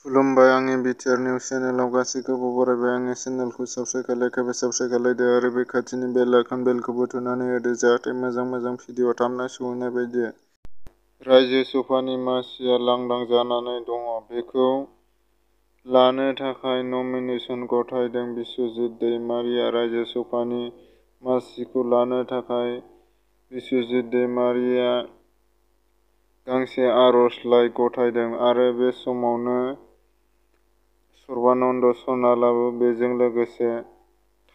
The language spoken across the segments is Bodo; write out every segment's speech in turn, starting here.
खुलुमबाय आंनि बिटिआर निउस चेनेलाव गासैखौबो बरायबाय। आंनि चेनेलखौ साबस्क्राइब खालायखाबाय, साबस्क्राइब खालायदो आरो बे खाथिनि बेल आइकन बेलखौबो थुनानै होदो जाहाथे मोजां भिडिअ थाबनो सौहैनाय बायदि। रायजो-सभानि मासिआ लांदां जानानै दङ। बेखौ लानो थाखाय नमिनेसन गथायदों बिस्वजित दैमारिया। रायजो-सभानि मासिखौ लानो थाखाय बिस्वजित दैमारिया गांसे आर'जलाइ गथायदों आरो बे समावनो सर्बानन्द सनालाबो बेजों लोगोसे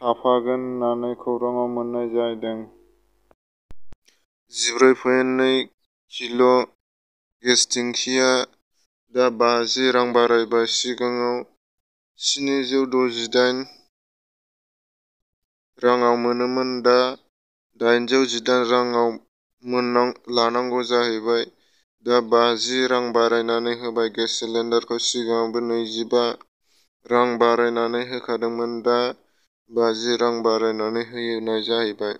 थाफागोन होननानै खौराङाव मोन्नाय जादों। 14.2 किल' गेस टेंकिआ दा 50 रां बारायबाय। सिगाङाव 768 राङाव मोनोमोन, दा 818 राङाव लानांगौ जाहैबाय। दा 50 रां बारायनानै होबाय। गेस सिलिन्डारखौ सिगाङावबो 25 रां बारायनानै होखादोंमोन, दा 50 रां बारायनानै होनाय जाहैबाय।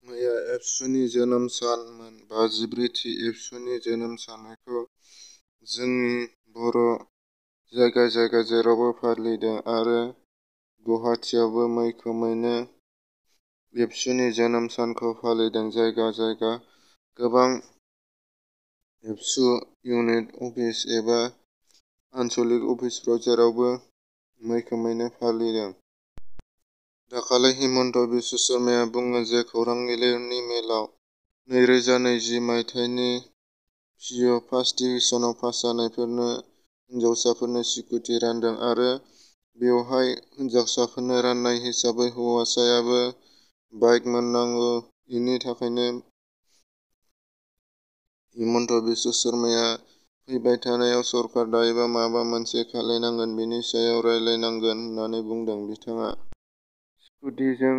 मैया एबसुनि जोनोम सानमोन। 54थि एबसुनि जोनोम सानखौ जोंनि बर' जायगा जेरावबो फालिदों आरो गुवाहाटियावबो मैखोमैनो एबसुनि जोनोम सानखौ फालिदों। जायगा गोबां एबसु इउनिट अफिस एबा आनसलिक अफिसफोराव जेरावबो मैखोमैनो फालिदों। दाखालि हिमन्त बिस्व शर्माया बुङो जे खौरांगिरिनि मेलाव 2020 मायथाइनि पिइउ फार्स्ट डिभिजनआव पास जानायफोरनो हिनजावसाफोरनो स्कुटि रानदों आरो बेवहाय हिनजावसाफोरनो राननाय हिसाबै हौवासायाबो बाइक मोननांगौ। इनि थाखायनो हिमन्त बिस्व शर्माया फैबाय थानायाव सरकार दायोबा माबा मोनसे खालायनांगोन, बेनि सायाव रायलायनांगोन होननानै बुंदों बिथाङा। स्कुटिजों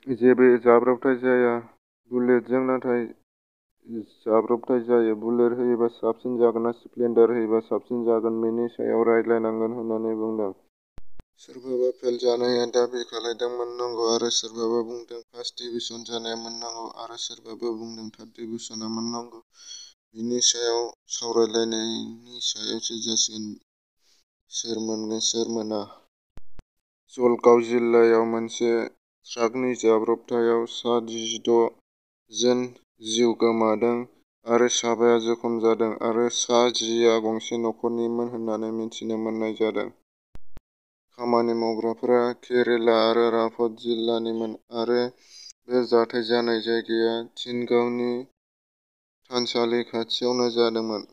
जेबो जाब्रबथाय जाया, बुलेटजों नाथाय जाब्रबथाय जायो। बुलेट होयोबा साबसिन जागोन ना स्प्लेन्डार होयोबा साबसिन जागोन, बेनि सायाव रायलायनांगोन होननानै बुंदों। सोरबाबा फेल जानाया दाबि खालायदों मोननांगौ आरो सोरबाबा बुंदों फार्स्ट डिभिजन जानाया मोननांगौ आरो सोरबाबा बुंदों थार्ड डिभिजनआ मोननांगौ। बिनि सायाव सावरायलायनायनि सायावसो जासिगोन सोर मोनगोन सोर मोना। जलगाव जिल्लायाव मोनसे ट्राकनि जाब्रबथायाव सा 16 जन जिउ गोमादों आरो साबाया जखम जादों आरो सा 10आ गंसे नखरनिमोन होननानै मिथिनो मोननाय जादों। खामानि मावग्राफोरा केरेला आरो राजक'ट जिल्लानिमोन आरो बे जाथाय जानाय जायगाया थिनगावनि थानसालि खाथियावनो जादोंमोन।